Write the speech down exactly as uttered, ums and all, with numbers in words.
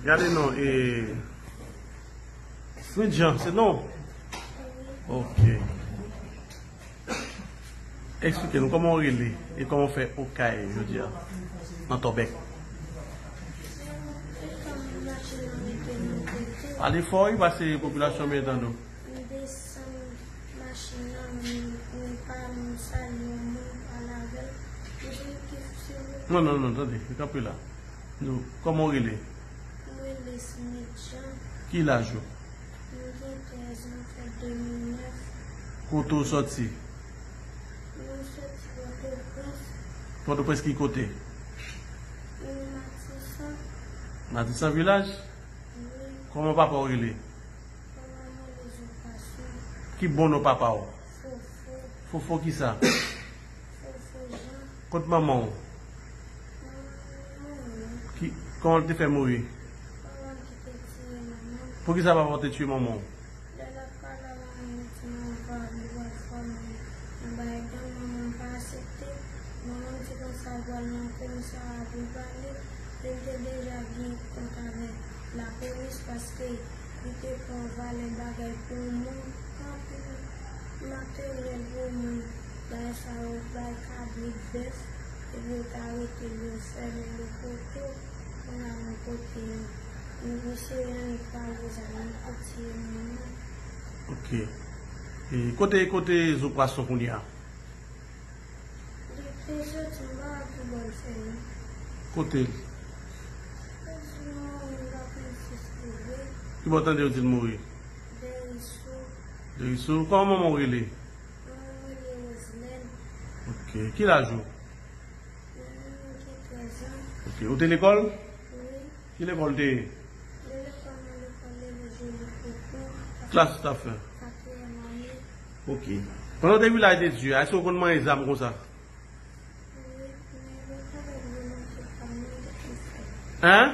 Gade non, e, Fritz Jean, se non? Ok. Eksplike nou kòman w rele e kòman w fè Okay jodi a, nan Tòbèk. Pale fò, wi, paske popilasyon byen tande w. M desann machin nan, m, m pa, m salye yon moun, m pale avè l. M di, "Ki silvouplè?" Non, non, non, tande, kanpe la. Nou, kòman w rele? M rele Smith Jean. Ki laj ou? M gen trèz an, m fèt de mil nèf. Kote w sòti? M soti Pòtoprens. Pòtoprens ki kote? M Matisan. Matisan vilaj? Wi. Kòman papa w rele? Ki bon non papa w? Fofo. Fofo kisa? Fofo Jean. Kot manman w? Manman m mouri. Ki, kòman l te fè mouri? Manman m ki te tiye manman m. Poukisa papa w te tiye manman w? Lè l ap pale avè mwen, li di manman m pa vle pral fòme nan bagay gang, manman m pa aksepte. Manman m di konsa l pral nan komisarya pou l pale. Li te deja gen kont avèk lapolis paske li te pran valè bagay pou moun, anpil materyèl pou moun. Bagay sa yo bay kabrit, bèf, epi yo te arete l, yo fèmen l nan poto, kounye a nan kote yo. Misye annik pale zam, li te tiye moun nan. Ok. E kote, kote zo pwason kounye a? Depi soti m pa wè ki bò l fè non. Kote l? Yo di l mouri, m pa konn si se vre. Ki bò w tande yo di l mouri? Dèyè Riso. Dèyè Riso. Kòman manman w rele? Manman m rele Roselène. Ok. Ki laj ou? Manman m gen trèz an. Ok. Ou te lekòl? Wi. Ki lekòl w te ye? Mwen lekòl nan lekòl Lele Joli Koko. Klas ou t ap fè? Katriyèm ane. Ok. Pandan w te Vilaj de Dye a, èske w konn manyen zam konsa? Wi, men yo pa t ap vle montre pa mwen de ki fè. Hein?